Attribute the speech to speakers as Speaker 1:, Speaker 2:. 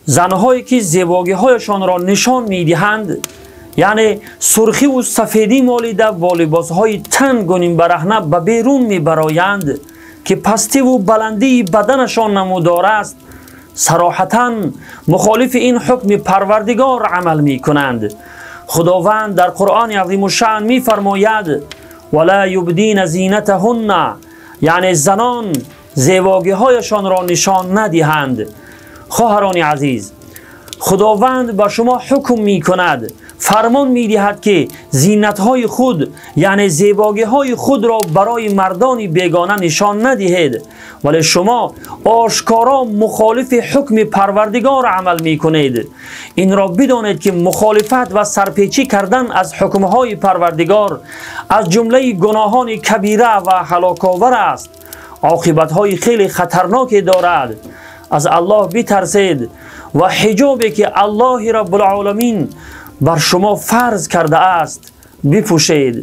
Speaker 1: Занҳое ки зебогиҳояшонро нишон медиҳанд, яъне сурхиву сафедӣ молида бо либосҳои тангу нимбараҳна ба берун мебароянд, ки пастиву баландии баданашон намудор аст, сароҳатан мухолифи ин ҳукми Парвардигор амал мекунанд. Худованд дар Қуръони азимушшаън мефармояд: «Вала юбдина зинатаҳунна», яъне занон зебогиҳояшонро нишон надиҳанд. Хоҳарони азиз, Худованд ба шумо ҳукм мекунад, фармон медиҳад, ки зинатҳои худ, яъне зебогиҳои худро барои мардони бегона нишон надиҳед, вале шумо ошкоро мухолифи ҳукми Парвардигор амал мекунед. Инро бидонед, ки мухолифат ва сарпечӣ кардан аз ҳукмҳои Парвардигор аз ҷумлаи гуноҳони кабира ва ҳалоковар аст, оқибатҳои хеле хатарноке дорад. Аз Аллоҳ битарсед ва ҳиҷобе ки Аллоҳи Раббулъоламин бар шумо фарз кардааст, бипӯшед.